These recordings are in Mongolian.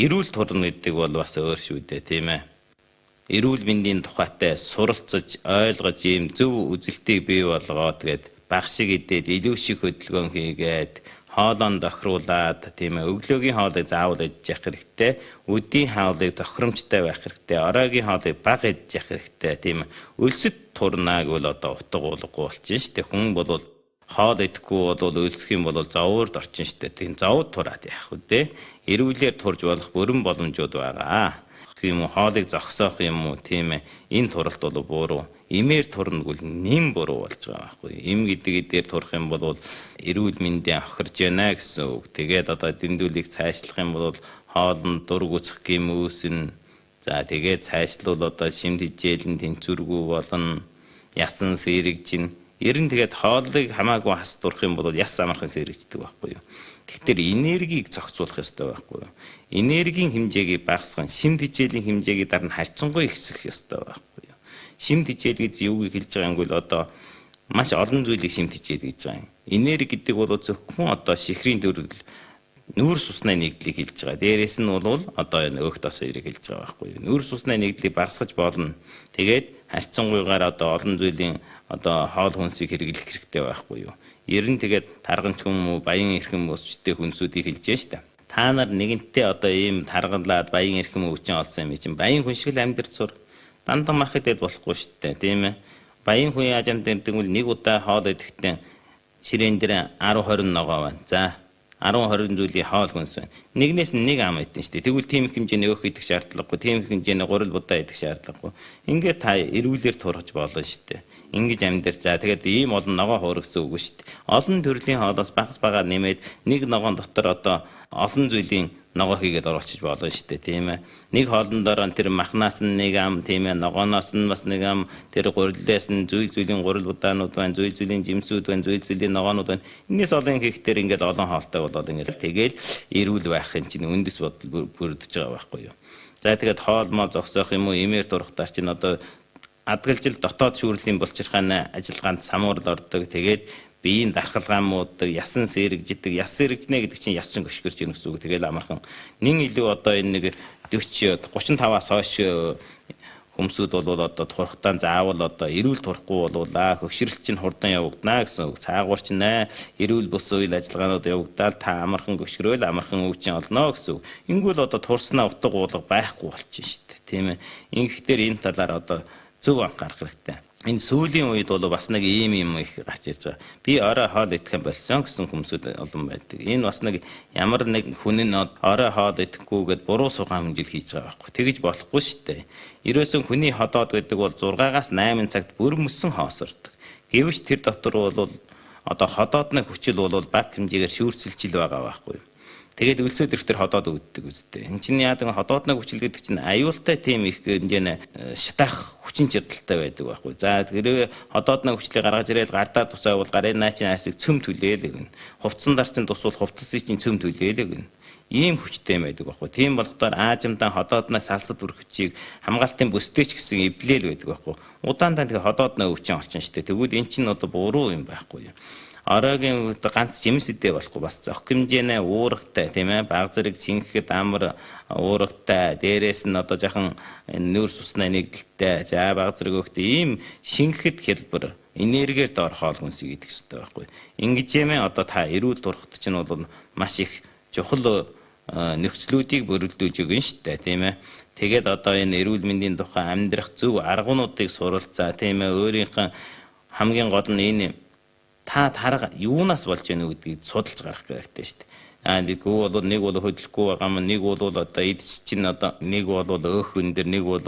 Эрүүл турна гэдэг бол бас өөр шүү дээ, тийм ээ. Эрүүл мэндийн тухайтай суралцаж, ойлгож ийм зөв үзэлтийг бий болгоод тэгээд баг шиг идээд илүү шиг хөдөлгөөн хийгээд хоолоо тохируулаад, тийм ээ, өглөөгийн хоолыг заавал идэж явах хэрэгтэй, өдрийн хоолыг тохиромжтой байх хэрэгтэй, оройгийн хоолыг бага идэж явах хэрэгтэй, тийм ээ. Өлсөд турнаа гэвэл одоо утга уулгагүй болчихно шүү дээ. Хүн бол хоол идэхгүй бол өлсөх юм бол зовуурд орчин шүү дээ. Тийм зовд тураад яах вэ дээ? Эрүүлээр турж болох бүрэн боломжууд байгаа. Тийм үү, хоолыг зогсоох юм уу, тийм ээ. Энэ туралт бол буруу. Эмээр турна гэвэл нэм буруу болж байгаа байхгүй. Эм гэдэг эдээр турах юм бол эрүүл мэндийн хохирж байна гэсэн үг. Тэгээд одоо дэндүүлийг цаашлах юм бол хоолнд дург үсэх гэм үүснэ. За тэгээд цаашлуул одоо шимт хижээл нь тэнцвэргүй болно. Ясан сэрэгжин. Ер нь тэгээд хоолыг хамаагүй хас турах юм бол яс амархан сэрэгждэг байхгүй юу. Тэгэхээр энергийг зохицуулах ёстой байхгүй юу. Энергийн хэмжээг багасгах, шимт хичээлийн хэмжээг дараа нь харьцангуй ихсэх ёстой байхгүй юу. Шимт хичээл гэж юуг хэлж байгаа юм бол одоо маш олон зүйлийг шимт хичээл гэж байгаа юм. Энерги гэдэг бол зөвхөн одоо шихрийн төрөл нүүрс усны нэгдлийг хэлж байгаа. Дээрээс нь бол одоо энэ өөх тос хоёрыг хэлж байгаа байхгүй юу. Нүүрс усны нэгдлийг багасгаж болно. Тэгээд харьцангуйгаар одоо олон зүйлийн одоо хоол хүнсийг хэрэглэх хэрэгтэй байхгүй юу. Ер нь тэгээд тарганч хүмүүс, баян эрхэм өсчтэй хүнсүүдийг хэлж штэ. Та нар нэгэнтээ одоо ийм тарганлаад баян эрхэм өвчин олсон юм чинь баян хүн шиг л амьдарч сур. Дандаа мах идээд болохгүй штэ, тийм ээ. Баян хүн яаж амьдардаг вэ? Нэг удаа хоол идэхдээ ширээн дээр 10 20 ногоо байна. За 10 20 зүйлийн хоол хүнс байна. Нэгнээс нь нэг ам идэн штэ. Тэгвэл тийм их хэмжээний өөх идэх шаардлагагүй, тийм их хэмжээний гурил будаа идэх шаардлагагүй. Ингээд та эрүүлээр турхаж болно штэ. Ингэж амьдарч, за тэгээд ийм олон ногоо хуургасан үг штэ. Олон төрлийн хоолоос багас багаар нэмээд нэг ногоон дотор одоо олон зүйлийн ногоо хийгээд оруулчих болно штэ, тийм ээ. Нэг хоолн дороо тэр махнаас нь нэг ам, тийм ээ, ногооноос нь бас нэг ам, тэр гурилээс нь зүйл зүйлийн гурил будаанууд байна, зүйл зүйлийн жимсүүд байна, зүйл зүйлийн ногоонууд байна. Энээс олон хийхдээ ингээд олон хоолтой болоод ингээд тэгэл эрүүл байх юм чинь үндэс бодол бүрдэж байгаа байхгүй юу. За тэгээд хоол моо зогсоох юм уу, эмээр турахтаар чинь одоо адгалжил дотоод шүүрлийн булчирхааны ажиллагаанд самуурл ордог. Тэгээд биеийн дархалгаан муудаг, ясан сэрэгждэг, яс сэрэгжнэ гэдэг чинь яс чин хөшгөрч ийн гэсэн үг. Тэгэл амархан. Нин илүү одоо энэ нэг 40 35-аас хойш хүмүүсүүд бол одоо турхтаа заавал одоо эрүүл турахгүй болуулаа, хөгшрөл чинь хурдан явагдана гэсэн үг. Цаагуур чинь эрүүл бус үйл ажиллагаанууд явагдаал та амархан хөшгөрөөл амархан өвчин олно гэсэн үг. Ингүүл одоо турснаа утга уулга байхгүй болчих шүү дээ, тийм ээ. Ингэхдээ энэ талаар одоо зөв анхаарах хэрэгтэй. Энэ сүүлийн үед бол бас нэг ийм юм их гарч ирж байгаа. Би орой хоол идэх юм болсон гэсэн хүмүүсүүд олон байдаг. Энэ бас нэг ямар нэг хүн нь орой хоол идэхгүйгээд буруу сургаан хүнжил хийж байгаа байхгүй. Тэгэж болохгүй шүү дээ. Ерөөсөн хүний ходоод гэдэг бол 6-аас 8 цагт бүр мөсөн хоосордог. Гэвч тэр дотор бол одоо ходоодны хүчил бол бага хэмжээгээр шүүрцэлж ил байгаа байхгүй. Тэгээд өлсөөд ирэхтэр ходоод үүддэг үстэй. Энд чинь яадаг ходоодны хүчил гэдэг чинь аюултай тийм их хэмжээний шатах хүчин чадалтай байдаг байхгүй. За тэрээ ходоодны хүчлийг гаргаж ирээл гардаа тусаавал гарын наа чинь айсыг цөм түлээл гэнэ. Хувцсан дар чинь тусвал хувцсыг чинь цөм түлээл гэнэ. Ийм хүчтэй юм байдаг байхгүй. Тийм болохоор аажимдан ходоодноо салсад үрхчийг хамгаалтын бүстэй ч гэсэн эвлээл байдаг байхгүй. Удаандаа тэгээ ходоодны өвчин олчин штэ. Тэгвэл эн чинь одоо буруу юм байхгүй юу. Оройгийн ганц жимс идэ болохгүй бас зохих хэмжээний уурагтай, тийм ээ, баг зэрэг шингэхэд амар уурагтай, дээрээс нь одоо жахан нүүрс усны нэгдэлтэй, за баг зэрэг өгт ийм шингэхэд хэлбэр энергиэр доор хоол хүнсийг идэх хэрэгтэй байхгүй. Ингэж юм одоо та эрүүл турхад чинь бол маш их чухал нөхцлүүдийг бүрэлдүүлж өгнө шүү дээ, тийм ээ. Тэгээд одоо энэ эрүүл мэндийн тухай амьдрах зөв аргунуудыг суралцаа, тийм ээ, өөрийнхөө хамгийн гол нь энэ та тарга юунаас болж яах вэ гэдгийг судалж гарах хэрэгтэй шүү дээ. Аа нэг бол нэг бол хөдлөхгүй байгаа юм, нэг бол одоо идч чинь одоо нэг бол өөх өндөр, нэг бол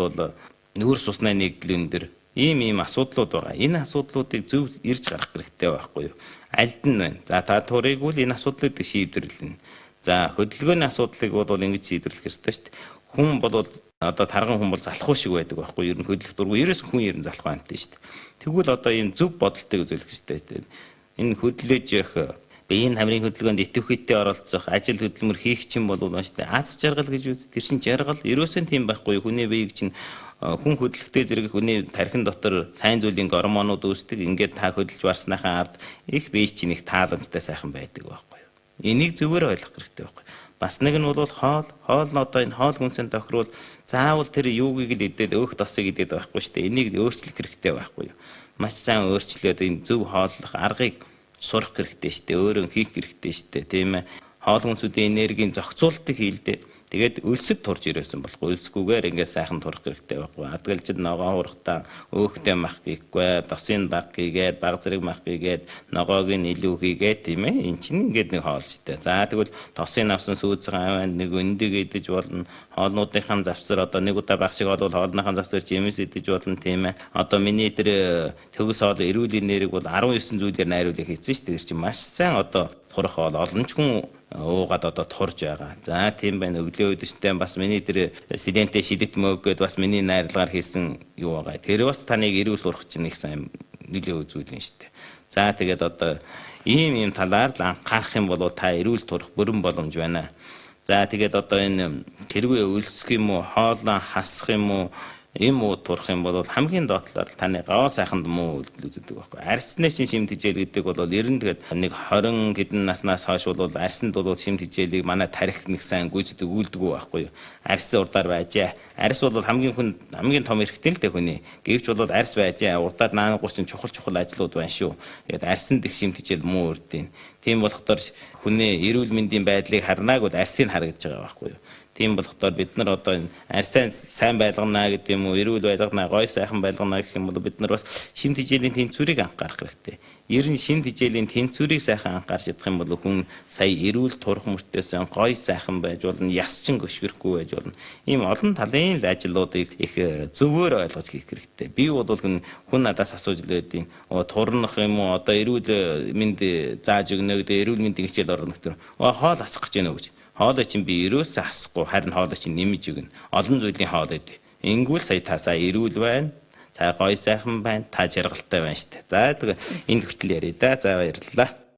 нүүрс усны нэгдэл өндөр. Ийм ийм асуудлууд байгаа. Энэ асуудлуудыг зөв ирж гарах хэрэгтэй байхгүй юу? Альд нь байна. За та турыг үл энэ асуудлыг шийдвэрлэнэ. За хөдөлгөөний асуудлыг бол ингэж шийдвэрлэх ёстой шүү дээ. Хүн бол одоо тарган хүн бол залхуу шиг байдаг байхгүй юу? Ер нь хөдлөх дургүй. Ерөөс хүн ер нь залхуу амттай шүү дээ. Тэгвэл одоо ийм зөв бодолтойг үзүүлэх хэрэгтэй. Энэ хөдлөж явах биеийн хамрын хөдөлгөөнд идэвхтэй оролцох, ажил хөдөлмөр хийх чинь бол байна шүү дээ. Аз жаргал гэж үз. Тэр чинь жаргал ерөөсөн тийм байхгүй. Хүний биеийг чинь хүн хөдлөхтэй зэрэг хүний тархин дотор сайн зүйлийн гормонууд үүсдэг. Ингээд та хөдөлж барсныхаа ард их бие чинь их тааламжтай сайхан байдаг байхгүй юу. Энийг зөвөр ойлгох хэрэгтэй байхгүй. Бас нэг нь бол хоол, хоол нь одоо энэ хоол хүнсийн тохирвол заавал тэр юугийг л идээд өөх тосыг идээд байхгүй шүү дээ. Энийг өөрчлөх хэрэгтэй байхгүй юу? Маш сайн өөрчлөөд энэ зөв хооллох аргыг сурах хэрэгтэй шүү дээ. Өөрөө хийх хэрэгтэй шүү дээ. Тийм ээ. Хоол хүнсүүдийн энергийн зохицуултыг хийлдэ. Тэгээд өлсөд турж ирсэн болохгүй. Өлсгүйгээр ингээд сайхан турах хэрэгтэй байхгүй. Адгалжид ногоо хурахдаа өөхтэй мах хийхгүй, досын баг хийгээд, баг зэрэг мах хийгээд, ногоог нь илүү хийгээд, тийм ээ. Эн чинь ингээд нэг хоол шүү дээ. За тэгвэл тосын авсан сүүцэн аваад нэг өндөг идэж болно. Хоолнуудынхаа завсар одоо нэг удаа баг шиг олвол хоолныхаа завсар жимс идэж болно, тийм ээ. Одоо миний тэр төгс хоол эрүүл энерги бол 19 зүйлээр найруулах хийсэн шүү дээ. Тэр чинь маш сайн одоо турах хоол олон ч хүн уугаад одоо турж байгаа. За тийм байна. Өглөө өдөштэй бас миний тэр сидентэй шидэт мөөг гээд бас миний найрлагаар хийсэн юу байгаа. Тэр бас таныг эрүүл турах чинь их сайн нөлөө үзүүлнэ шүү дээ. За тэгээд одоо ийм талаар л анхаарах юм бол та эрүүл турах бүрэн боломж байна. За тэгээд одоо энэ хэрвээ өлсөх юм уу, хоолоо хасах юм уу, им уу турах юм бол хамгийн доод талаар таны гаваа сайханд муу үйлдэл үздэг байхгүй. Арьсны чинь шим тэжээл гэдэг бол ер нь тэгээд нэг 20 хэдэн наснаас хойш бол арьсанд бол шим тэжээлийг манай тарих нэг сайн гүйцэдэг үйлдэггүй байхгүй юу. Арьс урдаар байжээ. Арьс бол хамгийн хүн хамгийн том эрхтэн л дээ хүний. Гэвч бол арьс байжээ. Урдаар наана гур чинь чухал чухал ажлууд байна шүү. Тэгээд арьсанд их шим тэжээл муу үрдийн. Тийм болохоор хүний эрүүл мэндийн байдлыг харнааг бол арьсыг харагдаж байгаа байхгүй юу. Тийм болохоор бид нар одоо энэ арьсаа сайн байлгана гэдэг юм уу, эрүүл байлгана, гой сайхан байлгана гэх юм бол бид нар бас шим тэжээлийн тэнцвэрийг анхаарах хэрэгтэй. Ер нь шим тэжээлийн тэнцвэрийг сайхан анхаарч чадах юм бол хүн сая эрүүл турах мөртөөсөн гой сайхан байж болно, ясчин гөшгөрөхгүй байж болно. Ийм олон талын л ажлуудыг их зөвөр ойлгож хийх хэрэгтэй. Би бол хүн надаас асууж л байдیں۔ Турнах юм уу, одоо эрүүл мэнд зааж өгнө гэдэг эрүүл мэндийн хичээл орно гэхээр хоол асах гэж байна уу гэж. Хоолой чинь би ерөөсөө хасахгүй, харин хоолой чинь нэмж өгнө. Олон зүйлийн хоол идэв. Ингүүл сая та сая эрүүл байна. Та гоё сайхан байна. Та жаргалтай байна штэ. За тэгээ энд хүртэл ярья да. За баярлалаа.